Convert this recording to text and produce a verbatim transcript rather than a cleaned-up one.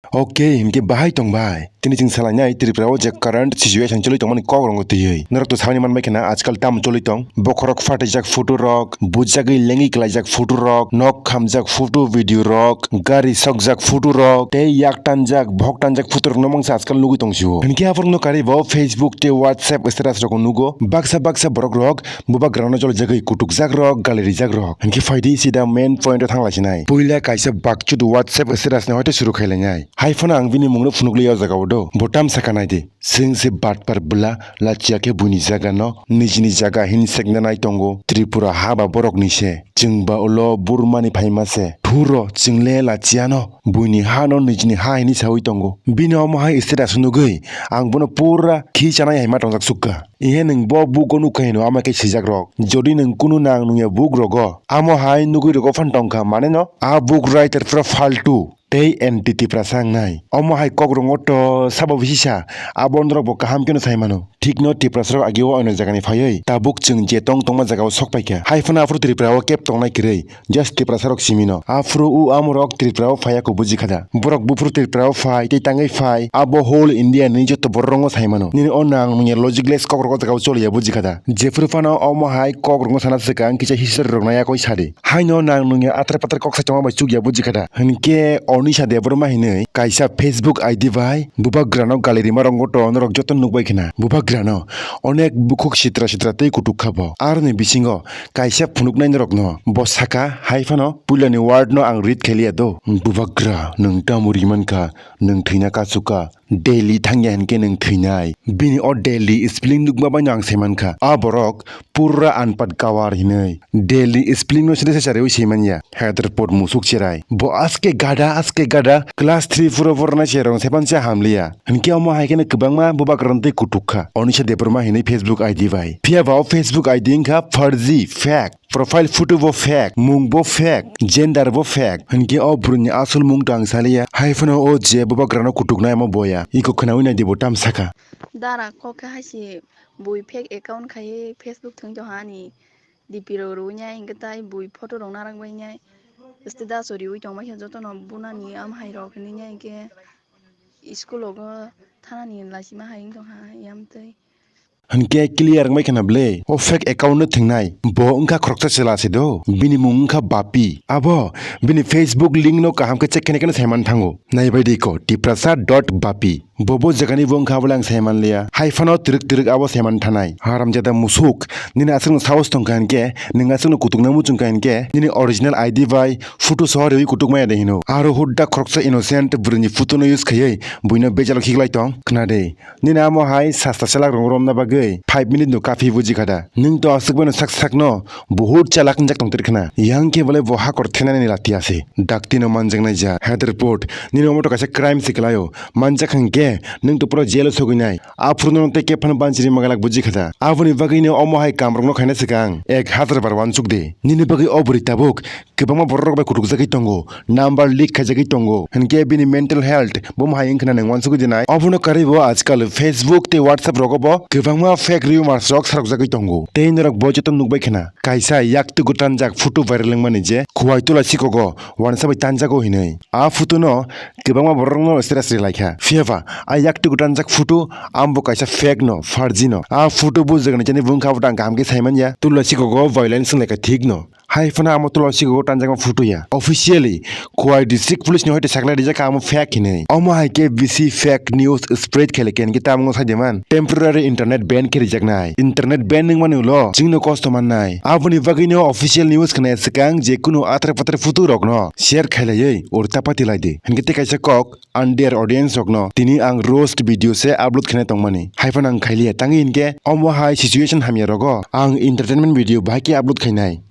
Ok, hinkhe bahai tong bai? Tini chwng salainai Tripura o je current situation choli tongmani kok rongo twiwi. Norok to sabani manbai khna ajkal tamo choli tong. Bokhorok phatijak photo rok, bujagwi lengwi klaijak photo rok, nok khamjak photo video rok, gari sokjak photo rok, tei yak tanjak, bok tanjak photo rok no mangsa ajkal nugwi tong sio. Hinkhe aphuru no kari bo Facebook tei WhatsApp status rok nugo. Baksa baksa borok rok bubagrano choli jagwi kutukjak rok, gali rijak rok. Hinkhe phaidi sida main point o thangla sinai. Puila kaisa bakchut WhatsApp status ni hoite suru khailainai. Hai phano ang bini mungno phunukli o jaga o do. Bo tam saka nai di. Chwng se batpar bwla, lachiya khe buini jaga no nijini jaga hin sekna nai tongo. Tripura ha ba borok ni se. Chwng ba ulo Burma ni phaima se. Thuro chwng le lachiya no buini ha no nijini ha hini sawi tongo. Bini omo hai status nugwi ang bono pura khi chanai hai ma tongjak sukha. Ihe nwng bo book o nukha hino ama khe sijak rok. Jodi nwng kunu nang nungya book rogo, amo hai nugwi rogo phan tongkha, mane no a book writer pura faltu. Tei anti Tiprasa wngnai. Omo hai kok rongo to sabo bisisa, abo norok bo kaham kheno sai mano. Thikno Tiprasarok agio oino jagani phaiwi tabuk chwng je tong tongma jagao sok paikha. Hai phano aphuru Tripura o kep tongnai kwrwi, just Tiprasarok simino. Aphuru o amorok Tripura o phaiya kho buji khada. Borok buphuru Tripura o phai tei tangwi phai, abo whole India ni joto borok rongo sai mano. Nini o nang nungya logicless kok rogo jagao choliya buji khada. Jephuru phano omo hai kok rongo sana swkang kisa history rok nai yakoi sadi. Haino nang nungya atar patar kok sai tongma bai chukya buji khada. Hinkhe Onisha Debbarma hinwi kaisa Facebook I D bai bubagrano gali rima rok goto norok joto nukbai khna. Bubagrano onek bukhuk sitra sitra tei kutuk kha bo. Aroni bisingo kaisa phunuknai norokno bo saka, hai phano puilani word no ang read khailiya do. Bubagra, nwng tamo rimankha, nwng thwina kachuka. Delhi thangya hinkhe nwng thwinai. Bini o Delhi spelling nukma baino ang saimankha. A borok pura anpad gawar hinwi. Delhi spelling no side side sariwi saimanya. Hyderpod musuk cherai. Bo aske gada, aske gada. Class three four o porna se rong sepan se hamliya. Hinkhe omo hai kheno kwbangma bubagrano tei kutuk kha. Onisha Debbarma hinwi Facebook I D bai. Phiya ba o Facebook I D wngkha farji, fake. Profile photo bo fake, mung bo fake, gender bo fake. Hinkhe o bwrwini asol mung to ang saliya. Hai phano o je bubagrano kutuknai omo boya. Iko khwnawi naidi bo tam saka. Dara kok khe haise bui fake account khai Facebook thwng tongha ani D P rok rwui nai hinkhe tai bui photo rok narak bai nai. Status o riui tongbai khe jotono bunani am hai rok hinwi nai hinkhe school rogo thanani laisima hai wng tongha yamtwi. Hinkhe clear wngbai khna ble, o fake account no thwngnai, bo wngkha khoroksa chwla se do, bini mung wngkha Bapi. Abo bini Facebook link no kaham khe check khaina kheno saiman thango. Naibai di ko, tiprasa dot bapi. Bo bo jagani bo wngkha bole ang saiman liya. Hai phano twrwk twrwk abo saiman thanai. Haramjada musuk, nini aswkno sahos tongkha hinkhe, nwng aswkno kutukna muchungkha hinkhe, nini original I D bai photo sohor riui kutuk maya de hino. Aro hudda khoroksa innocent bwrwini photo no use khaiwi buino bejalo khiklai tong, khna de. Nini amo hai sasta selak rong romna bagwi five minute no kaphwi buji khada. Nwng to aswk bai no sak sak no buhut chalak wngjak tong tongkhna. Yang khe bolai bo hakor thenani lati ase. Dakti no manjaknai ja. Head report. Nini omo to kaisa crime se kwlaio. Manjak hinkhe nwng to pura jail o sogwi nai. Aphuru no tei khe phano banchiri magalak buji khada. Aboni bagwi no omo hai kam rok no khaina swkang ek hazar bar wansuk de. Nini bagwi o bwrwi tabuk kwbangma borok rok bai kutukjagwi tongo, number leak khaijagwi tongo, hinkhe bini mental health bo mohai wngkhna nwng wansugwi dinai. Obono karwi bo ajkal Facebook tei WhatsApp rogo bo kwbangma fake rumors rok sarokjagwi tongo. Tei norok bo joto nukbai khna, kaisa yaktugo tanjak photo viral wngmani je Khowai Tola sikogo wansa bai tanjago hinwi. A photo no kwbangma borok no status ri laikha. Phiya ba a yaktugo tanjak photo ambo kaisa fake no, farji no. A photo bo jagani jani bwkha bo tang kaham khe saiman ya. Tola sikogo violence wnglaikha thik no. Hai phano amo tola sikogo tanjakma photo ya. Officially, Khowai District Police ni hoite saknai rijak kha amo fake hinwi. Omo hai khe bisi fake news spread khailai khe hinkhe tamo sai de man. Temporary internet ban khe rijaknai. Internet ban wngmani ulo chwngno kosto mannai. Aboni bagwino official news khna swkang je kunu athar pathar photo rokno share khailaiwi urta pati lai di. Hinkhe tei kaisa kok, ang dear audience rokno tini ang roast video se upload khaina tongmani. Hai phano ang khailiya tangwi hinkhe omo hai situation hamya rogo ang entertainment video bahai khe upload khainai.